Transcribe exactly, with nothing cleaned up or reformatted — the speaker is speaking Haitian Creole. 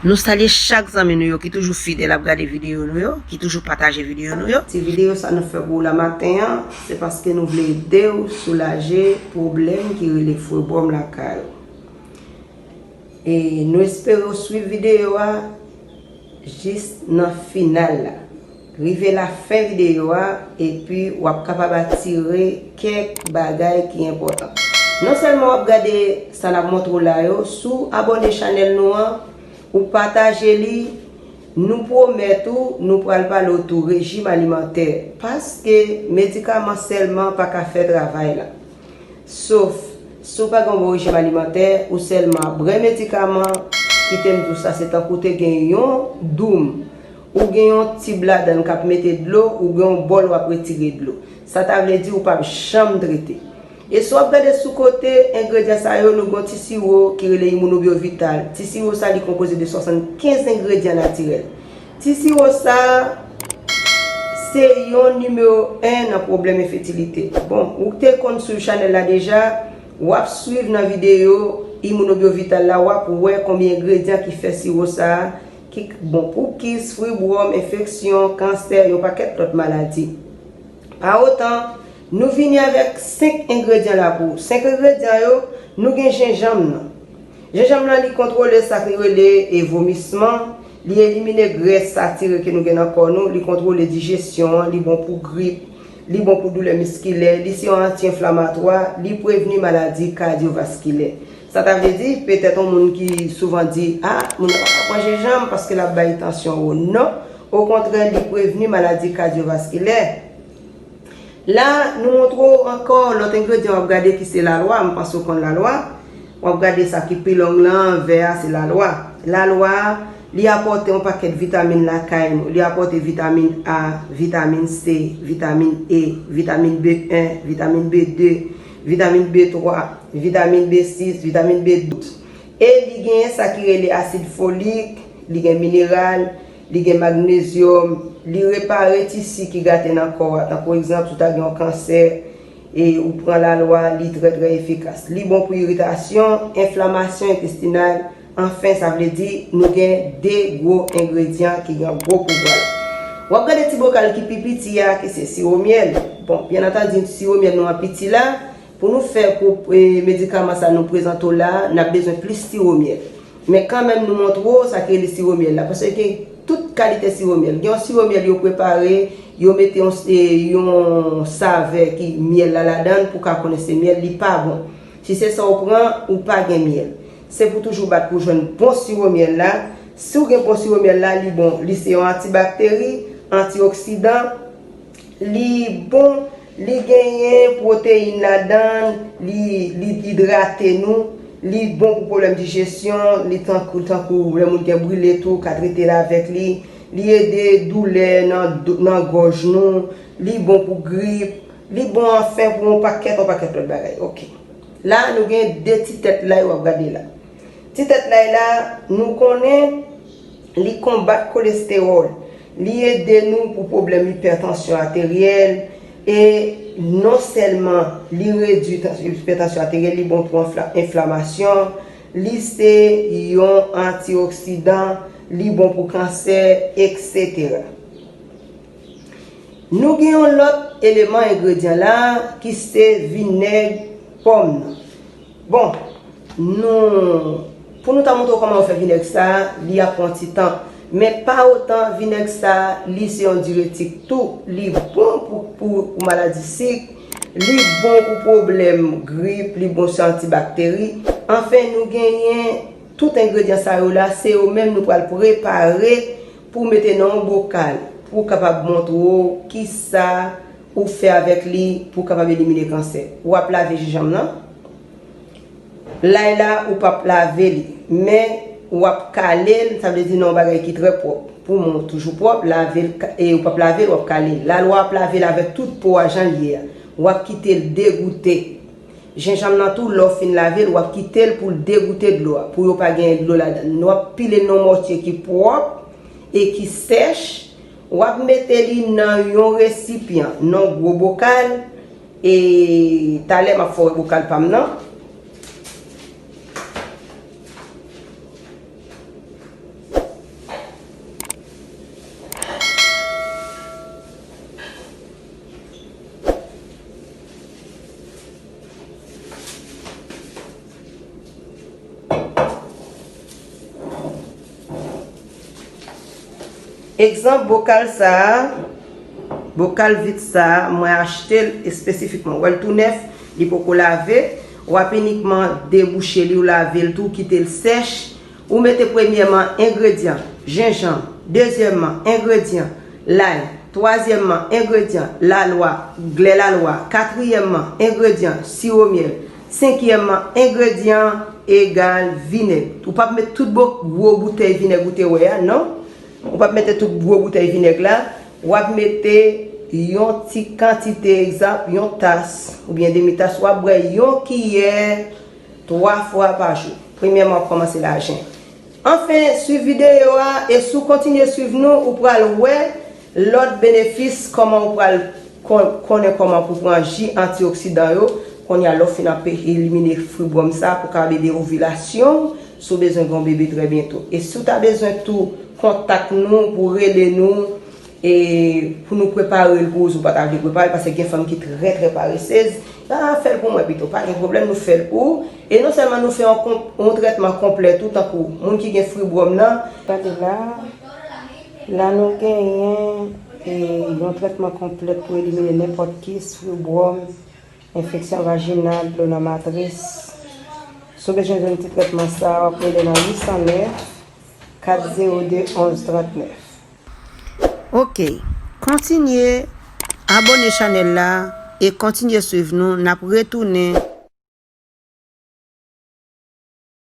Nou salye chak zanmi nou yo ki toujou fidèl ap gade videyo nou yo, ki toujou pataje videyo nou yo. Ti videyo sa nou fè pou ou la maten an, se paske nou vle ede w soulaje pwoblèm ki rele fwebwòm lakay ou. E nou espere w swiv videyo a jis nan final la. Rive lafen videyo a, epi w ap kapab atire kèk bagay ki enpòtan. Non sèlman w ap gade sa n ap montre w la yo, si w abòne chanèl nou an, ou pataje li, nou pwomèt ou, nou pral pale w tou rejim alimantè, paske medikaman sèlman pa ka fè travay la. Sof, si w pa gen yon bon rejim alimantè, ou sèlman ap bwè medikaman, kite m di w sa, se tankou w te gen yon doum, ou gen yon tib ladan l k ap mete dlo, ou gen yon bòl w ap retire dlo. Sa ta vle di ou p ap janm trete. E si w ap gade sou kote, engredyan sa yo, nou gen yon ti siwo ki rele Immunobiovital. Ti siwo sa, li konpoze de swasannkenz engredyan natirèl. Ti siwo sa, se yon nimewo en nan pwoblèm enfertilite. Bon, ou te konn swiv chanèl la deja, w ap swiv nan videyo Immunobiovital la, w ap wè konbyen engredyan ki fè siwo sa a, ki bon pou kis, fibwòm, enfeksyon, kansè, yon pakèt lòt maladi. Pa otan, nou vini avèk senk engredyan la pou ou. Senk engredyan yo, nou gen jenjanm nan. Jenjanm nan, li kontwole sa ki rele e vomisman, li elimine grès satire ke nou gen nan kò nou, li kontwole dijesyon an, li bon pou grip, li bon pou doulè miskilè, li se yon anti-enflamatwa, li prevni maladi kadyovaskilè. Sa ta vle di, petèt yon moun ki souvan di, a, moun nan pa ka pran jenjanm paske l ap bay tansyon wo. Non, okontrè, li prevni maladi kadyovaskilè. La, nou montre w ankò lòt engredyan w ap gade ki se lalwa, m panse w konn lalwa. W ap gade sa ki pi long lan, vè a se lalwa. Lalwa, li apòte yon pakèt vitamin lakay nou. Li apòte vitamin A, vitamin C, vitamin E, vitamin B en, vitamin B de, vitamin B twa, vitamin B sis, vitamin B douz. E li genyen sa ki rele asid folik, li gen mineral, li gen magnezyòm, li repare tisi ki gate nan kò a. Tankou egzanp, si w ta gen yon kansè, e ou pran lalwa, li trè, trè efikas. Li bon pou iritasyon, enflamasyon entestinal, anfen, sa vle di nou gen de gwo engredyan ki gen gwo pouvwa. W ap gade ti bokal ki pi piti a, ki se siwo myèl. Bon, byen antandi, siwo myèl nou an piti la, pou nou fè pou, e, medikaman sa nou prezante w la, n ap bezwen plis siwo myèl. Men kanmenm nou montre w sa ki rele siwo myèl la, paske gen tout kalite siwo myèl. Gen yon siwo myèl yo prepare, yo mete yon, e, yon savè ki myèl la ladan l pou w ka konnen se myèl, li pa bon. Si se sa w pran, ou pa gen myèl. Se pou toujou bat pou jwenn bon siwo myèl la. Si w gen bon siwo myèl la, li bon. Li se yon antibakteri, antioksidan, li bon, li genyen pwoteyin ladan l, li, li idrate nou, li bon pou pwoblèm dijesyon, li tankou, tankou lè moun gen brile tou, ka trete l avèk li, li ede doulè nan, nan gòj nou, li bon pou grip, li bon anfen pou yon pakèt, yon pakèt lòt bagay. Oke. La, nou gen de ti tèt lay w ap gade la. Ti tèt lay la, nou konnen li konbat kolestewòl, li ede nou pou pwoblèm ipètansyon ateryèl, e non sèlman li redui tans-, ipètansyon ateryèl, li bon pou enfla-, enflamasyon, li se yon antioksidan, li bon pou kansè, etsetera. Nou gen yon lòt eleman engredyan la ki se vinèg pòm nan. Bon, nou, pou nou ta montre w kòman yo fè vinèg sa, li ap pran ti tan. Men pa otan, vinèg sa, li se yon diretik tou. Li bon pou, pou, pou maladi sik, li bon pou pwoblèm grip, li bon se antibakteri. Anfen, nou genyen tout engredyan sa yo la, se yo menm nou pral prepare pou mete nan yon bokal, pou w kapab montre w kisa ou fè avèk li pou w kapab elimine kansè. W ap lave jenjanm nan. Lay la, ou p ap lave li, men w ap kale l, sa vle di nan yon bagay ki trè pwòp. Pou men w toujou pwòp, lave l, ka-, e ou p ap lave l, w ap kale l. Lalwa ap lave l avèk tout po a jan l ye a. W ap kite l degoute. Jenjanm nan tou, lè w fin lave l, w ap kite l pou l degoute dlo a, pou yo pa genyen dlo ladan l. W ap pile l nan yon mòtye ki pwòp e ki sèch. W ap mete li nan yon resipyan, nan yon gwo bokal. E talè m ap fè w wè bokal pa m nan. Egzanp, bokal sa a, bokal vit sa a, mwen achte l espesifikman. Ou wè l tou nèf, li poko lave. W ap inikman debouche li, w lave l tou, kite l sèch. Ou mete premyèman engredyan, jenjanm, dezyèmman engredyan, lay, twazyèmman engredyan, lalwa, glè lalwa, katriyèmman engredyan, siwo myèl, senkyèmman engredyan egal vinèg. Ou p ap met tout bo- gwo boutèy vinèg ou te wè a, non. Ou p ap mete tout gwo boutèy vinèg la. W ap mete yon ti kantite, egzanp, yon tas oubyen demi tas. W ap bwè yon kiyè twa fwa pa jou. Premyèman, w ap kòmanse lajen. Anfen, swiv videyo a, e si w kontinye swiv nou, ou pral wè lòt benefis, kòman ou pral kon- konnen kòman pou pran ji antioksidan yo. Kounye a, lè w fin ap elimine fibwòm sa, pou kapab ede ovilasyon w, si w bezwen gen yon bebe trè byento. E si w ta bezwen tou kontak nou pou rele nou, e pou nou prepare l pou ou, si w pa ta vle prepare l, paske gen fanm ki trè, trè paresez, a, fè l pou mwen pito, pa gen pwoblèm, nou fè l pou ou. E non sèlman nou fè yon kon- yon trètman konplè tou, tankou moun ki gen fibwòm nan. Gade la, la nou genyen, e, yon trètman konplè pou elimine nenpòt kis, fibwòm, enfeksyon vajinal, dlo nan matris. Si w bezwen jwenn ti trètman sa a, w ap rele nan uit san nèf, kat zewo de, onz trant nèf. Ok, kontinye abòne chanèl la e kontinye swiv nou. N ap retounen